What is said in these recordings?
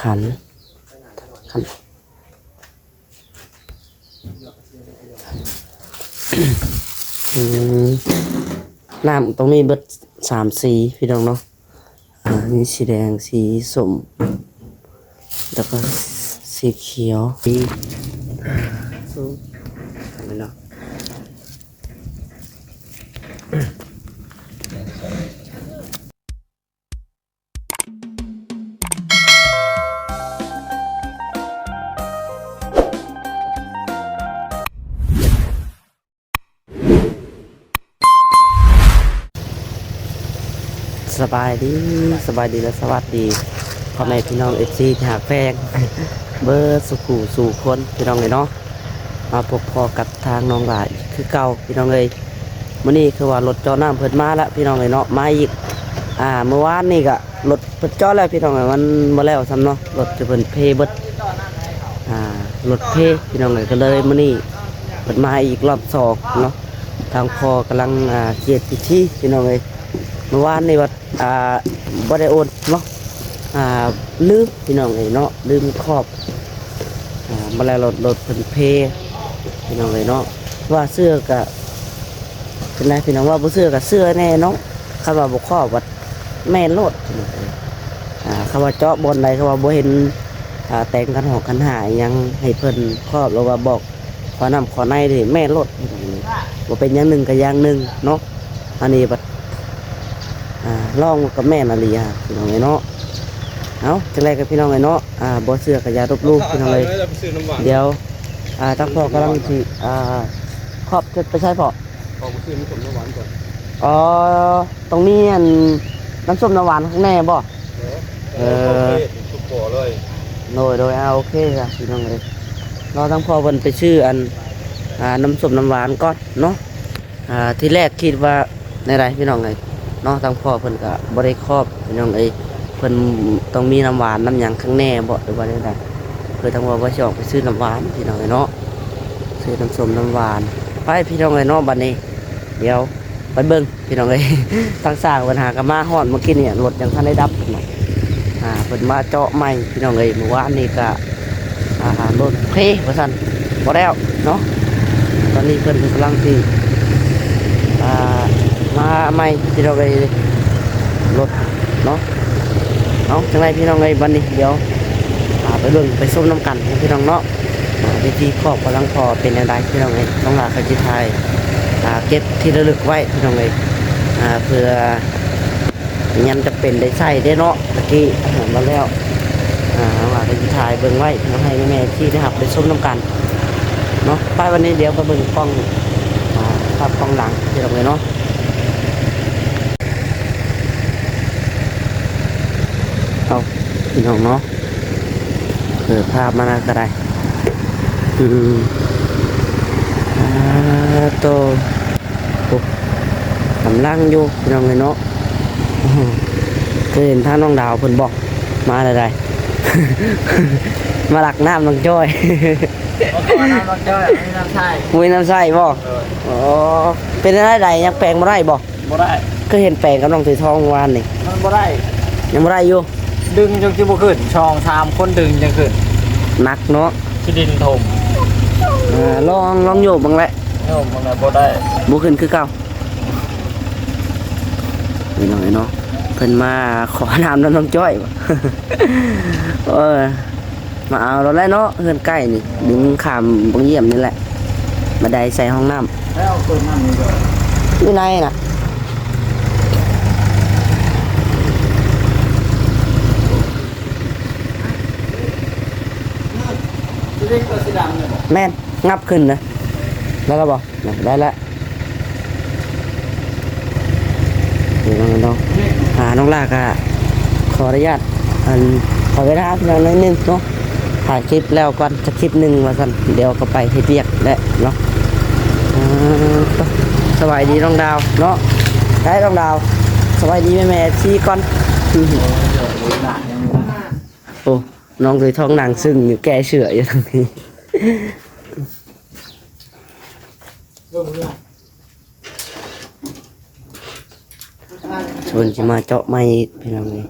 ຂັນ ຂັນ ອືມ ນ້ຳຕ້ອງມີເບິດສາມສີພີ່ນ້ອງເນາະ. ອ່າ ມີສີແດງ ສີສົ້ມ ແລ້ວກໍສີຂຽວ ສີ ອ່າ ສົ້ມ ເຫັນເນາະ. ສະບາຍດີ ສະບາຍດີ ແລະ ສະຫວັດດີ ພໍ່ແມ່ພີ່ນ້ອງ ເອັຟຊີ ທີ່ຮັກແພງເບິດສູ່ຜູ້ສູ່ຄົນ ພີ່ນ້ອງເອີຍເນາະ. ມາພົບພໍ້ກັບທາງນ້ອງຫຼ້າອີກຄືເກົ່າ ພີ່ນ້ອງເອີຍ. ມື້ນີ້ຄືວ່າລົດເຈາະນ້ຳເພິ່ນມາແລ້ວ ພີ່ນ້ອງເອີຍເນາະ ມາອີກ. ອ່າ ເມື່ອວານນີ້ກະລົດເພິ່ນເຈາະແລ້ວ ພີ່ນ້ອງເອີຍ ມັນບໍ່ແລ້ວຊ້ຳເນາະ ລົດຈະເພິ່ນເພເບິດ ອ່າ ລົດເພ ພີ່ນ້ອງເອີຍ. ກໍເລີຍມື້ນີ້ເພິ່ນມາອີກລອບສອງເນາະ. ທາງພໍ່ກຳລັງ ອ່າ ເຮັດພິທີ ພີ່ນ້ອງເອີຍ. ເມື່ອວານນີ້ວ່າ ອ່າ ບໍ່ໄດ້ໂອນເນາະ ອ່າ ລືມ ພີ່ນ້ອງເອີຍເນາະ ລືມຂອບ ອ່າ ບໍ່ແລ້ວລົດ ລົດເພິ່ນເພ ພີ່ນ້ອງເອີຍເນາະ. ວ່າເຊື່ອກະເປັນໄດ ພີ່ນ້ອງ ວ່າບໍ່ເຊື່ອກະເຊື່ອແດ່ເນາະ. ຄັນວ່າບໍ່ຂອບວ່າແມ່ນໂລດ ພີ່ນ້ອງເອີຍ. ອ່າ ຄັນວ່າເຈາະບ່ອນໃດ ຄັນວ່າບໍ່ເຫັນ ອ່າ ແຕ່ງຄັນຫອກຄັນຫາອີ່ຫຍັງ ໃຫ້ເພິ່ນຂອບ ຫຼືວ່າບອກ ຂໍນ້ຳຂໍໃນນີ້ແມ່ນໂລດ ບໍ່ເປັນຢ່າງໜຶ່ງກໍຢ່າງໜຶ່ງເນາະ. ອັນນີ້ບັດ ອ່າ ລອງກໍແມ່ນອີ່ຫຼີ ພີ່ນ້ອງເອີຍເນາະ. ເອົາ ຈັ່ງໃດກໍພີ່ນ້ອງເອີຍເນາະ ອ່າ ບໍ່ເຊື່ອກໍຢ່າລົບຫຼູ່ ພີ່ນ້ອງເອີຍ. ດຽວ ອ່າ ທາງພໍ່ກຳລັງຊິ ອ່າ ຂອບເພິ່ນໄປໃສພໍ່? ເອົາໄປຊື້ນ້ຳສົ້ມນ້ຳຫວານກ່ອນ. ອໍ ຕ້ອງມີອັນ ນ້ຳສົ້ມນ້ຳຫວານຂ້າງໃນບໍ? ເອີ ເອີ ເອີ ເອົາເພດທຸກບໍ່ເລີຍ. ໂດຍ ໂດຍ ອ່າ ໂອເຄ ພີ່ນ້ອງເອີຍ ລໍທາງພໍ່ເພິ່ນໄປຊື້ອັນ ອ່າ ນ້ຳສົ້ມນ້ຳຫວານກ່ອນເນາະ. ອ່າ ທີແລກຄິດວ່າແນວໃດ ພີ່ນ້ອງເອີຍເນາະ. ທາງພໍ່ເພິ່ນກໍບໍ່ໄດ້ຂອບ ພີ່ນ້ອງເອີຍ ເພິ່ນຕ້ອງມີນ້ຳຫວານນ້ຳຫຍັງຂ້າງໃນບໍ ຫຼືວ່າແນວໃດ. ຄືທາງພໍ່ວ່າຊິອອກໄປຊື້ນ້ຳຫວານ ພີ່ນ້ອງເອີຍເນາະ ຊື້ນ້ຳສົ້ມນ້ຳຫວານໄປ ພີ່ນ້ອງເອີຍເນາະ. ບັດນີ້ດຽວ ໄປເບິ່ງ ພີ່ນ້ອງເອີຍ ທາງຊ່າງເພິ່ນຫາກໍມາຮອດເມື່ອກີ້ນີ້ ລົດຍັງທັນໄດ້ດັບເນາະ. ອ່າ ເພິ່ນມາເຈາະໃໝ່ ພີ່ນ້ອງເອີຍ. ເມື່ອວານນີ້ກໍ ອ່າ ລົດເພວ່າຊັ້ນ ບໍ່ແລ້ວເນາະ. ຕອນນີ້ເພິ່ນກຳລັງຊິ ອ່າ ມາໃໝ່ ພີ່ນ້ອງເອີຍ ລົດເນາະ. ເອົາ ຈັ່ງໃດ ພີ່ນ້ອງເອີຍ ບັດນີ້ດຽວ ອ່າ ໄປເບິ່ງໄປຊົມນຳກັນ ພີ່ນ້ອງເນາະ. ອ່າ ພິທີຂອບກຳລັງພໍເປັນແນວໃດ ພີ່ນ້ອງເອີຍ ນ້ອງຫຼ້າກໍຊິຖ່າຍ ອ່າ ເກັບທີ່ລະລຶກໄວ້ ພີ່ນ້ອງເອີຍ ອ່າ ເພື່ອຍາມຈຳເປັນໄດ້ໃຊ້ເດ້ເນາະ. ຕະກີ້ເຫັນມາແລ້ວ ອ່າ ນ້ອງຫຼ້າກໍຊິຖ່າຍເບິ່ງໄວ້ ເພື່ອໃຫ້ແມ່ໆ ເອັຟຊີ ໄດ້ຮັບໄດ້ຊົມນຳກັນເນາະ. ໄປ ບັດນີ້ດຽວໄປເບິ່ງກ້ອງ ອ່າ ພາບກ້ອງຫຼັງ ພີ່ນ້ອງເອີຍເນາະ. ເອົາ ພີ່ນ້ອງເນາະ ເປີດພາບມາແລ້ວກໍໄດ້ ອືມ ອ່າ ໂຕ ໂອ້ ກຳລັງຢູ່ ພີ່ນ້ອງເອີຍເນາະ. ເຄີຍເຫັນທາງນ້ອງດາວເພິ່ນບໍ ມາແລ້ວໃດ ມາລັກນ້ຳນ້ອງຈ້ອຍ ມາຂໍນ້ຳນ້ອງຈ້ອຍ ບໍ່ມີນ້ຳໃຊ້ ບໍ່ມີນ້ຳໃຊ້ບໍ? ໂດຍ ອໍ ເປັນແນວໃດ ຍັງແປງບໍ່ໄດ້ບໍ? ບໍ່ໄດ້ ຄືເຫັນແປງກັບນ້ອງເຕຍທອງວານນີ້ ມັນບໍ່ໄດ້ ຍັງບໍ່ໄດ້ຢູ່ ດຶງຈົນຊິບໍ່ຂຶ້ນ ສອງສາມຄົນດຶງຈັ່ງຂຶ້ນ ໜັກເນາະ ຂີ້ດິນຖົມ ເອີ ລອງ ລອງໂຍກເບິ່ງແຫຼະ ໂຍກເບິ່ງແລ້ວບໍ່ໄດ້ ບໍ່ຂຶ້ນຄືເກົ່າ ພີ່ນ້ອງເອີຍເນາະ. ເພິ່ນມາຂໍນ້ຳນຳນ້ອງຈ້ອຍ ເອີ ມາເອົາໂລດແຫຼະເນາະ ເຮືອນໃກ້ນີ້ ດຶງຂ້າມບັງຢ້ຽມນີ້ແຫຼະ ບັນໄດໃສ່ຫ້ອງນ້ຳ ແລ້ວເປີດນ້ຳນີ້ເດີ ຢູ່ໃນນະ ຊິເລັກຕົວສີດຳນີ້ບໍ? ແມ່ນ ງັບຂຶ້ນນະ ໄດ້ແລ້ວບໍ? ນະ ໄດ້ແລ້ວ ພີ່ນ້ອງເນາະ. ອ່າ ນ້ອງຫຼ້າກໍຂໍອະນຸຍາດ ອັນ ຂໍເວລາພີ່ນ້ອງໜ້ອຍໜຶ່ງເນາະ ຖ່າຍຄລິບແລ້ວກ່ອນ ຈັກຄລິບໜຶ່ງວ່າຊັ້ນ ດຽວກໍໄປເຮັດວຽກແຫຼະເນາະ. ອ່າ ສະບາຍດີນ້ອງດາວເນາະ ໄດ້ນ້ອງດາວ ສະບາຍດີແມ່ໆ ເອັຟຊີ ກ່ອນ. ໂອ້ ນ້ອງເຕຍທອງນັ່ງຊຶ້ງຢູ່ ແກ້ເສື້ອຢູ່ທາງນີ້. ເພິ່ນຊິມາເຈາະໃໝ່ອີກ ພີ່ນ້ອງເອີຍ.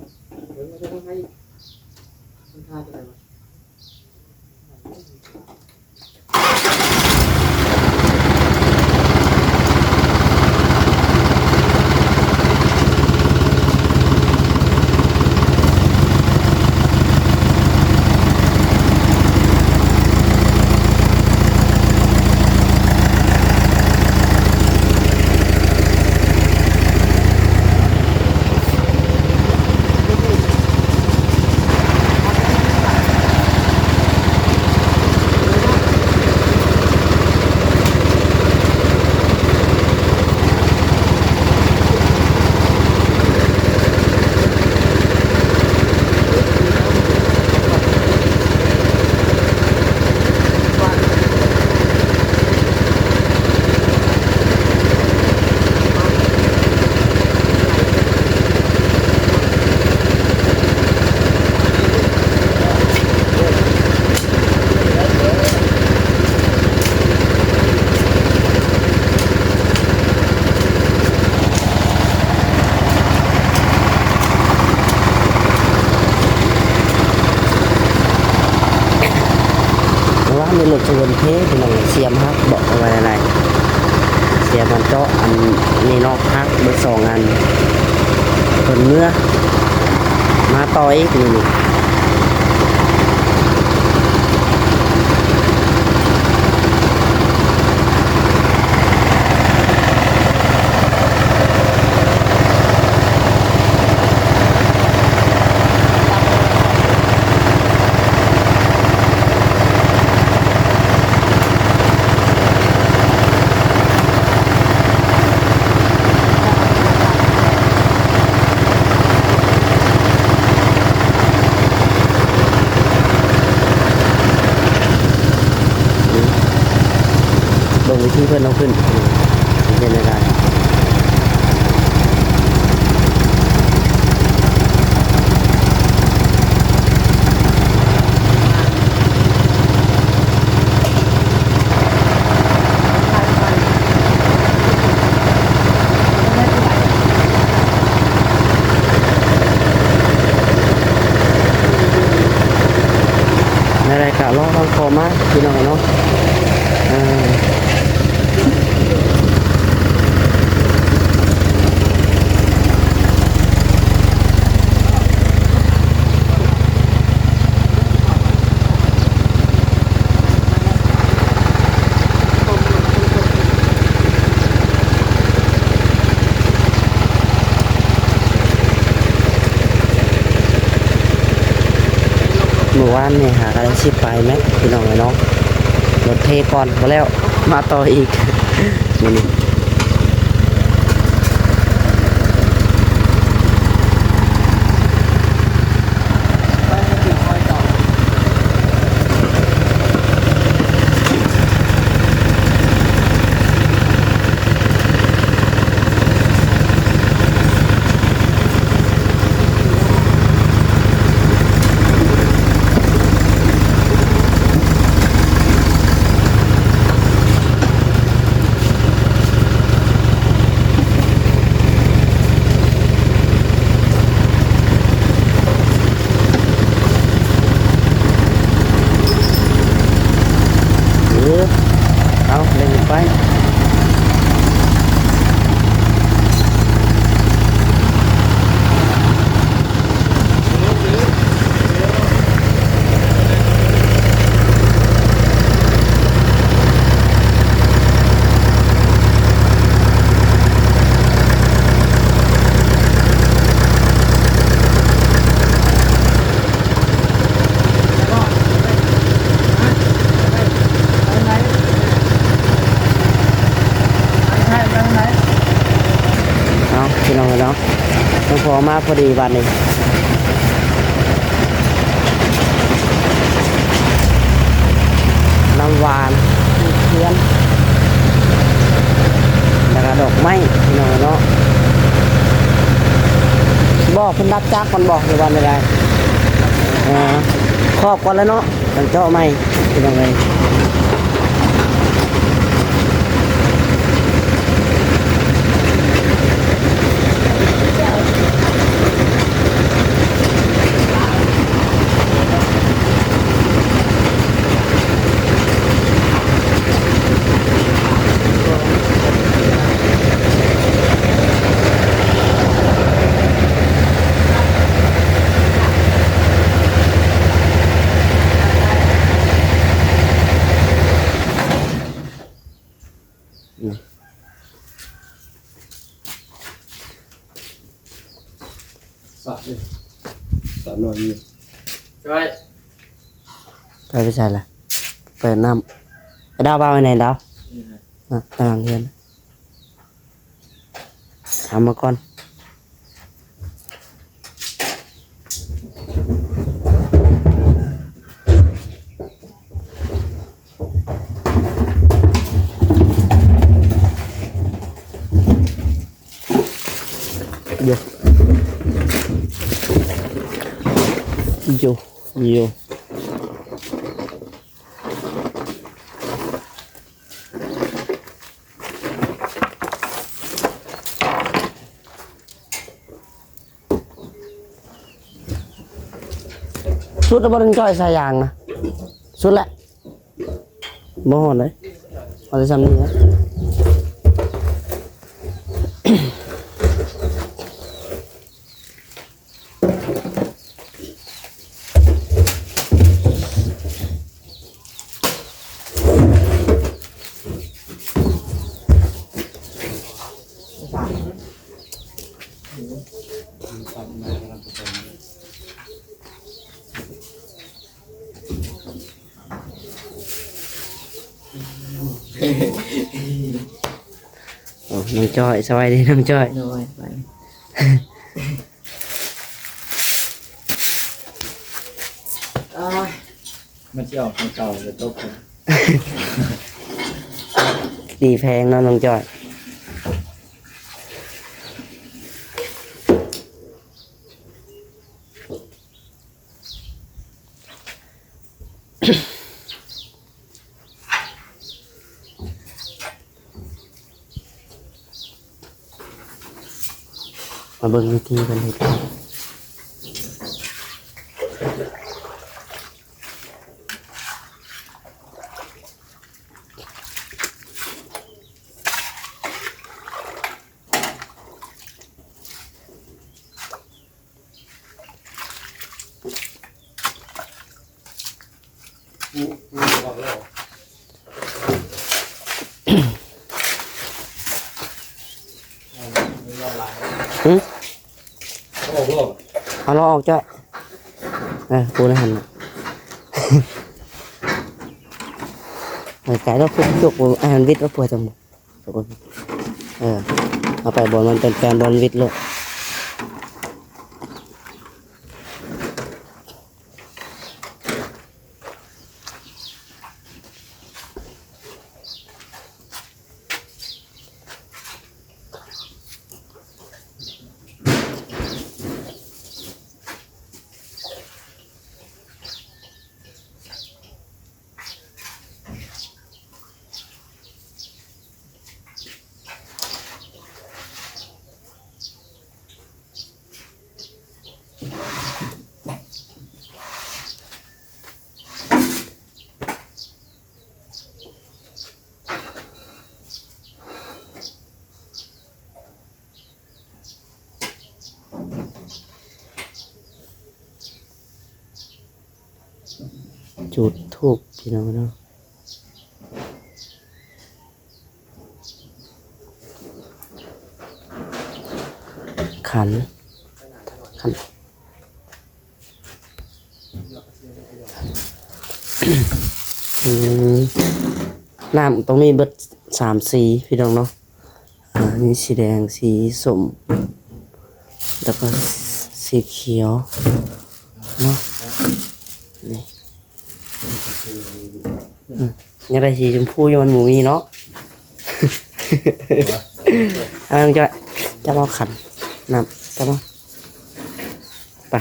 ວ່າມີລົດສະເຫວີນເພ ພີ່ນ້ອງເອີຍ ສຽມຫັກເບາະ ເອົາໄວ້ຫຼາຍໆ ສຽມມັນເຈາະ ອັນນີ້ເນາະ ຫັກເບິດສອງອັນ ເພິ່ນເມືອ ມາຕໍ່ອີກມື້ນີ້. ເບິ່ງວິທີເພິ່ນເອົາຂຶ້ນ ເປັນຈັ່ງໃດ. ແນວໃດກະລໍຟັງ ຂໍມາ ພີ່ນ້ອງເນາະ ເອີ. ມື້ວານນີ້ຫາກະໄດ້ສິບປາຍແມັດ ພີ່ນ້ອງເອີຍເນາະ ລົດເພກ່ອນ ບໍ່ແລ້ວ ມາຕໍ່ອີກມື້ນີ້. ເອີ ເອົາ ເລັ່ງໄປ. ເອົາ ພີ່ນ້ອງເອີຍເນາະ ຫຼວງພໍ່ມາພໍດີບາດນີ້ ນ້ຳຫວານ ທູບທຽນ ແລ້ວກະດອກໄມ້ ພີ່ນ້ອງເນາະ. ບໍ່ ເພິ່ນດັບຈັກກ່ອນບໍ່ ຫຼືວ່າແນວໃດ? ເອີ ຂອບກ່ອນແລ້ວເນາະ ຈັ່ງເຈາະໃໝ່ ພີ່ນ້ອງເອີຍ. ເ ໄປ ໄປໃສລະ? ເປີດນ້ຳ ໄປດາວ ເອົາໄວ້ໃນດາວ ນີ້ນະ ນະ ກຳລັງເຮືອນ ເອົາມາກ່ອນ. ໂຢ ໂຢ ໂຢ. ສຸດແລ້ວບໍ່ ນ້ອງຈ້ອຍ ສາຍຢາງນະ? ສຸດແລ້ວ ບໍ່ຮອດເລີຍ ຮອດແຕ່ຊ່ຳນີ້ແຫຼະ. ໂອ້ ນ້ອງຈ້ອຍ ສະບາຍດີນ້ອງຈ້ອຍ. ໂດຍ ສະບາຍດີ. ອ້າຍ ມັນຊິອອກທາງເກົ່າ ແລ້ວຕົກ ຕີແພງເນາະນ້ອງຈ້ອຍ. ມາເບິ່ງວິທີເພິ່ນເຮັດ. ຫຶ? ເອົາລໍ້ອອກຈ້ອຍ. ເອີ ປູໃນຫັ້ນນະ. ເອີ ໄກແລ້ວ ພຸດຈຸກ ໃຫ້ມັນວິດແລ້ວ ປົວຈະໝູກ. ເອີ ເອົາໄປບ່ອນມັນແປນໆ ບ່ອນວິດໂລດ. ຈູດທູບ ພີ່ນ້ອງເນາະ. ຂັນ ຂັນ ອືມ ນ້ຳຕ້ອງມີເບິດສາມສີ ພີ່ນ້ອງເນາະ. ອ່າ ມີສີແດງ ສີສົ້ມ ແລ້ວກໍສີຂຽວເນາະ ນີ້. ອືມ ຢາກໄດ້ສີຊົມພູ ຢູ່ມັນບໍ່ມີເນາະ. ເອົາ ນ້ອງຈ້ອຍ ຈັບເອົາຂັນນ້ຳ ຈັບເອົາ ໄປ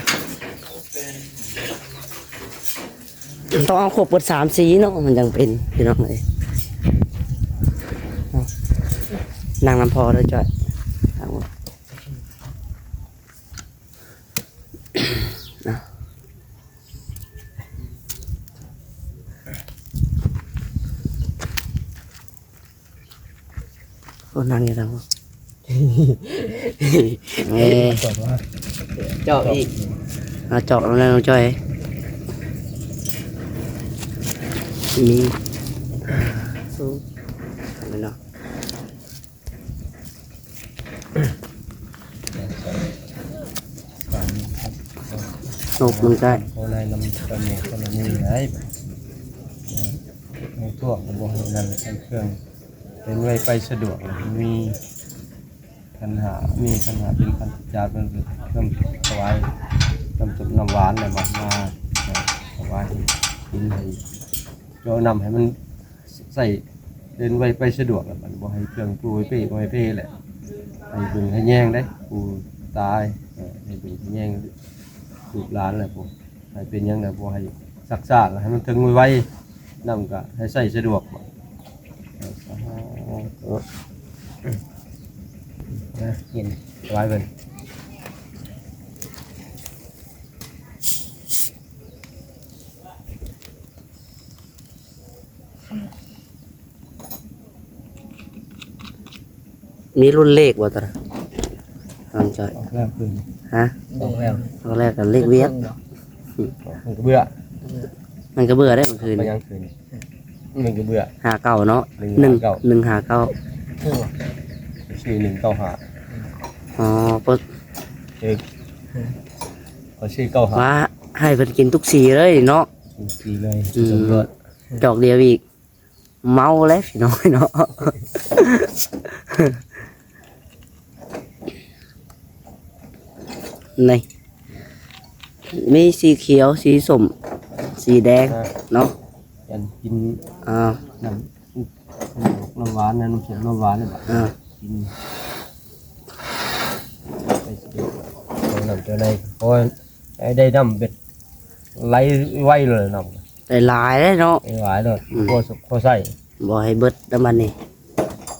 ຕ້ອງເອົາຄົບເບິດສາມສີເນາະ ມັນຈັ່ງເປັນ ພີ່ນ້ອງເອີຍ. ນັ່ງນຳພໍ່ເດີຈ້ອຍ. ໂອ້ ນັ່ງຢູ່ນຳ ເອີ ຈອກອີກ ເອົາຈອກແລ້ວນ້ອງຈ້ອຍ ມີສູງເນາະ. ນົບມັນກະ ເອົາໄດ້ນຳເຈົ້າແມ່ກໍລະນີໄດ້ ໃຫ້ພວກບໍ່ໃຫ້ນັ້ນ ໃຫ້ເຄື່ອງເປັນໄວໄປສະດວກ ມີຂັນຫ້າ ມີຂັນຫ້າເປັນຂັນຈາດ ມັນກໍນຳຖວາຍ ນຳຕົ້ມນຳຫວານ ແລ້ວມາ ມາຖວາຍກິນ ໃຫ້ເຈົ້ານຳໃຫ້ມັນ ໃຊ້ເດີນໄວໄປສະດວກ ແລ້ວບັດນີ້ບໍ່ໃຫ້ເຄື່ອງປູໃຫ້ເປ້ບໍ່ໃຫ້ເພແຫຼະ ໃຫ້ເບິ່ງໃຫ້ແຍງເດ້ ປູຕາຍ ເອີ ໃຫ້ເບິ່ງໃຫ້ແຍງລູກຫຼານແຫຼະ ໃຜເປັນຫຍັງແລ້ວບໍ່ໃຫ້ຊັກຊ້າ ໃຫ້ມັນເຖິງໄວໆ ນຳກໍໃຫ້ໃຊ້ສະດວກ ເອີ ສາທຸ ນະ ເຫັນ ຖວາຍເພິ່ນ. ມີລຸ້ນເລກບໍ່ຕອນນັ້ນ? ອອກແລ້ວຄືນ ຮະ? ອອກແລ້ວ ອອກແລ້ວກໍເລກວຽກ ມັນກະເບື່ອ ມັນກະເບື່ອໄດ້ມື້ຄືນ ມັນກະເບື່ອ ຫ້າເກົ້າເນາະ ໜຶ່ງຫ້າເກົ້າ ໜຶ່ງຫ້າເກົ້າ ຊື່ໜຶ່ງເກົ້າຫ້າ ອໍ ເພິ່ນ ເອີ ເຂົາຊື່ເກົ້າຫ້າ ວ່າໃຫ້ເພິ່ນກິນທຸກສີເລີຍເນາະ ກິນຟຣີເລີຍ ອືມ ດອກດຽວອີກ ເມົາແລ້ວພີ່ນ້ອງເນາະ ນີ້ ມີສີຂຽວ ສີສົ້ມ ສີແດງເນາະ ອັນກິນ ອ່າ ນ້ຳ ນ້ຳຫວານ ນ້ຳສົ້ມ ນ້ຳຫວານນີ້ ອ່າ ກິນ ໄປເຮັດເອົານ້ຳເຈົ້າໃດ ພໍໃຫ້ໄດ້ນ້ຳເບັດ ໄຫຼໄວເລີຍນ້ຳ ໄດ້ຫຼາຍເດ້ເນາະ ໄດ້ຫຼາຍເລີຍ ອືມ ພໍ ພໍໃຊ້ ບໍ່ໃຫ້ເບິດນຳບັດນີ້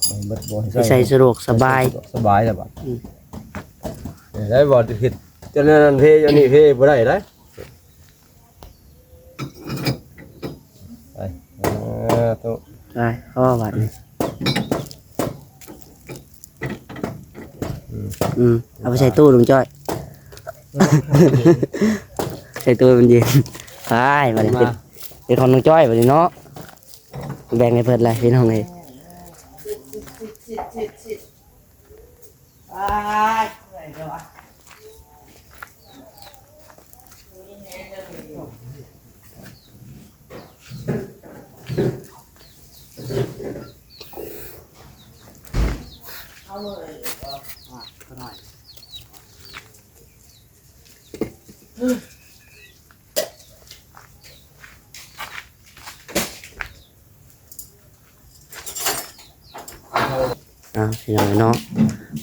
ບໍ່ໃຫ້ເບິດ ບໍ່ໃຫ້ໃຊ້ ໃຊ້ສະດວກສະບາຍ ສະດວກສະບາຍແລ້ວບັດ ອືມ ໄດ້ບໍ່ ເຮັດຈັ່ງນັ້ນເພ ອັນນີ້ເພບໍ່ໄດ້ເດ້. ໄປ ເອີ ໂຕະ ໄປ ພໍບາດນີ້ ອືມ ອືມ ເອົາໄປໃສ່ຕູ້ລຸງຈ້ອຍ ໃສ່ຕູ້ມັນເຢັນ ໄປ ບາດນີ້ເປັນ ເປັນຂອງລຸງຈ້ອຍບາດນີ້ເນາະ ແບ່ງໃຫ້ເພິ່ນແຫຼະພີ່ນ້ອງເອີຍ. ເອົາ ພີ່ນ້ອງເນາະ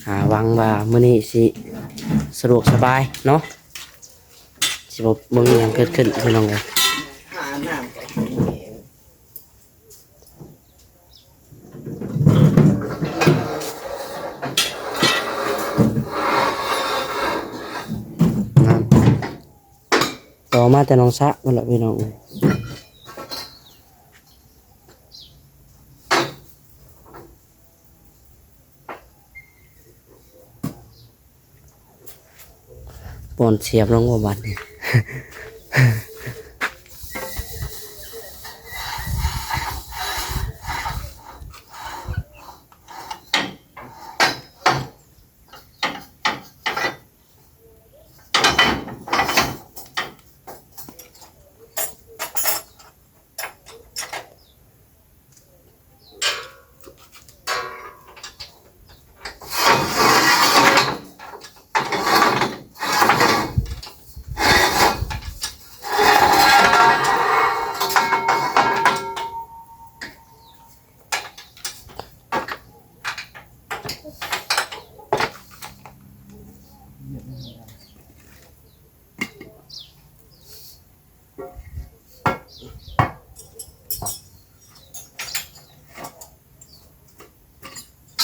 ຫາຫວັງວ່າມື້ນີ້ຊິສະດວກສະບາຍເນາະ ຊິບໍ່ ບໍ່ມີຫຍັງເກີດຂຶ້ນພີ່ນ້ອງເອີຍ. ຕໍ່ມາແຕ່ໜອງສະພຸ້ນລະພີ່ນ້ອງເອີຍ. ປ້ອນສຽບລົງບໍ່ບັດນີ້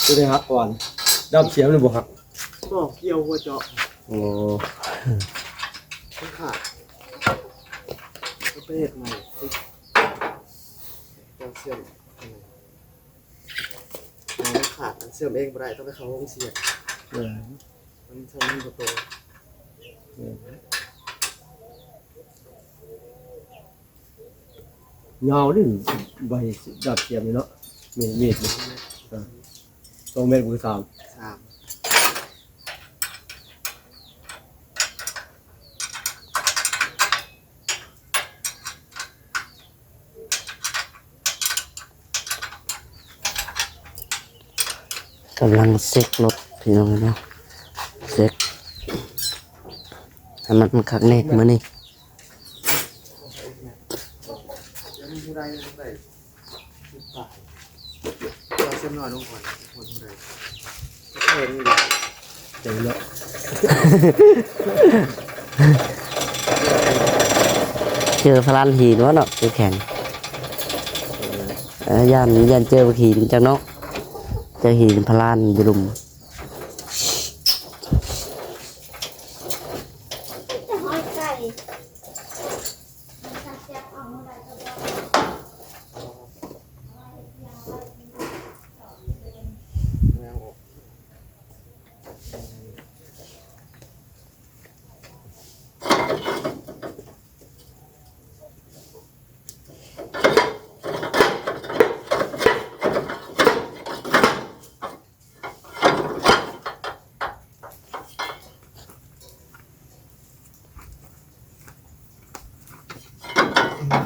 ຕົວໃດຫັກກ່ອນ? ດ້າມສຽມນີ້ບໍ່ຫັກ? ບໍ່, ກ່ຽວຫົວເຈາະ. ໂອ້ ມັນຂາດ, ຕ້ອງໄປເຮັດໃໝ່. ຈາກສຽມອັນນັ້ນ ມັນຂາດ, ອັນເຊື່ອມເອງບໍ່ໄດ້, ຕ້ອງໄປເຂົ້າໂຮງສຽມ. ເອີ ມັນ ມັນບໍ່ຕົງ. ເອີ ຍາວນີ້ ໃບດາບສຽມນີ້ເນາະ, ມີດ ມີດນີ້ ເອີ ສອງແມັດບໍ່ຄືສາມ? ສາມ. ເ ກຳລັງເຊັກລົດພີ່ນ້ອງເນາະ ເຊັກໃຫ້ມັນຄັກແນ່ມື້ນີ້. ເຈີພະລານຫີນວະເນາະ ເຈີແຂງ ເອີ ຢ້ານ ຢ້ານເຈີບັກຫີນຈັກເນາະ ເຈີຫີນພະລານຢູ່ລຸ່ມ.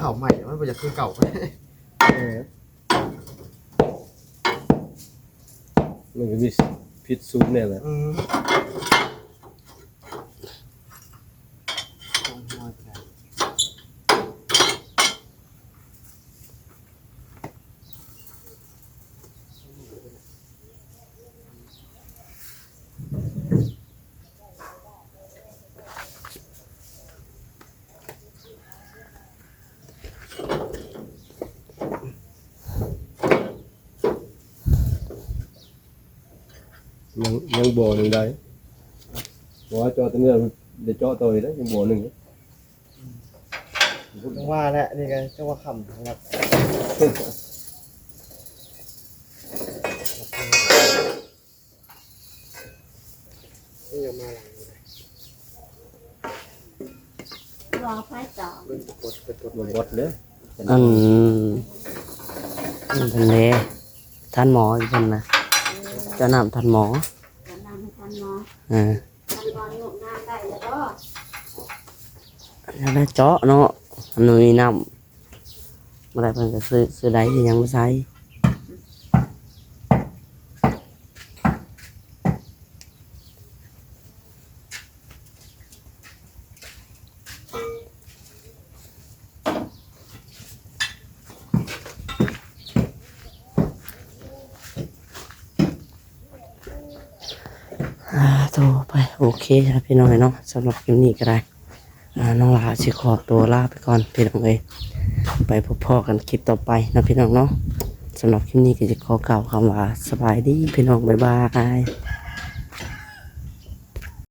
ເຂົ້າໃໝ່ ມັນບໍ່ຢາກຄືເກົ່າ. ເອີ ມັນກໍມີຜິດສູດແນ່ແຫຼະ. ອືມ. ຍັງ ຍັງບໍ່ໜຶ່ງໄດ້ ເພາະວ່າເຈາະຕົວນີ້ແລ້ວ ໄດ້ເຈາະຕໍ່ອີກເດ້ ຍັງບໍ່ໜຶ່ງ. ອືມ ຈັ່ງວ່າແຫຼະ ນີ້ກໍຈັກວ່າຄ່ຳແລ້ວ. ນີ້ຍັງມາຫຼັງຢູ່ເດ້. ລໍໄຟຕໍ່ ເບິ່ງໄປກົດ ໄປກົດ ບໍ່ ໄວ້ ກົດເດ້. ອັນ ອັນເດ້ ທ່ານໝໍຢູ່ເພິ່ນນະ ເຈົ້ານ້ຳທ່ານໝໍ ເຈົ້ານ້ຳໃຫ້ທ່ານໝໍ. ເອີ ທ່ານໝໍຍົກນ້ຳໄດ້ແລ້ວບໍ່? ອັນນັ້ນແຫຼະເຈາະເນາະ ມັນບໍ່ມີນ້ຳ. ບໍ່ໄດ້ເພິ່ນກໍຊື້ ຊື້ໄດ້ ຍັງບໍ່ໃຊ້. ອ່າ ໂຕ ໄປ ໂອເຄ ພີ່ນ້ອງເອີຍເນາະ ສຳລັບຄລິບນີ້ກໍໄດ້ ອ່າ ນ້ອງຫຼ້າຊິຂໍຕົວລາໄປກ່ອນພີ່ນ້ອງເອີຍ ໄປພົບພໍ້ກັນຄລິບຕໍ່ໄປເນາະພີ່ນ້ອງເນາະ. ສຳລັບຄລິບນີ້ກໍຊິຂໍກ່າວຄຳວ່າສະບາຍດີພີ່ນ້ອງ ບາຍບາຍ.